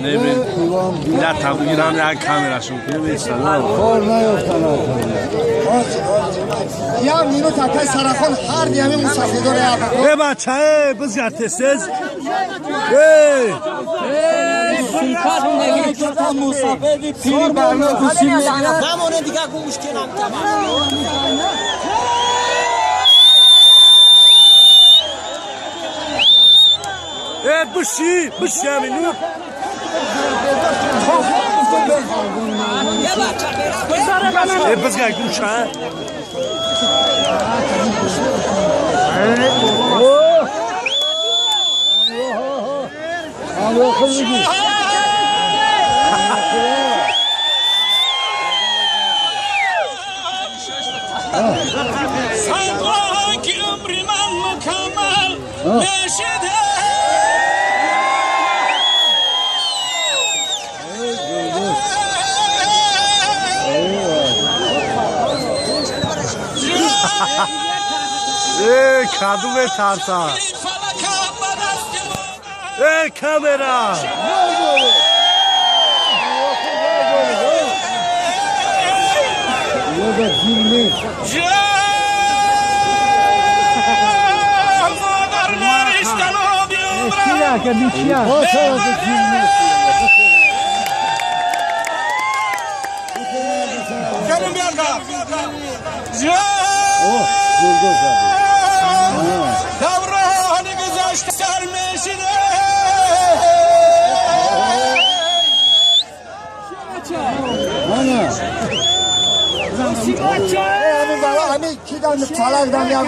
Небин. Я табгирам, як камерашон кунем. Кор наёфтан. Як минут, акай Сарахон, ҳар диами мусафидор. Э, бача, э, бизгар, тез. Э! Мусафеди пири барно гусил мегирад. Намоне дигар, гӯш кунам, тамом. Э, биши, биши ҳамину. Э, бизгар, гӯша. Аллоҳ. Ки умри ман мукаммал мешида. Э, каду метарса. Э, камера. Ёда ҷин нест. Ҳосарада ҷин нест. О, гулгул зади. Даврони гузашта сар мешида. Ана. Ҳамин бала, ҳамин ки дар фалак дам.